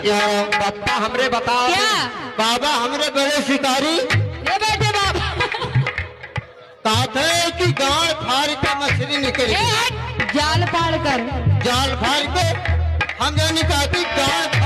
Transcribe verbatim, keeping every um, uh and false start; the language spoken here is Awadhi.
क्या? पप्पा हमरे बताओ। क्या? बाबा हमरे बड़े शिकारी। ये बैठे बाबा। कहते हैं कि गांड फाड़ के मछली निकल ए, गई। हट, जाल फाड़ कर। जाल फाड़ के हम जानी कहती गांड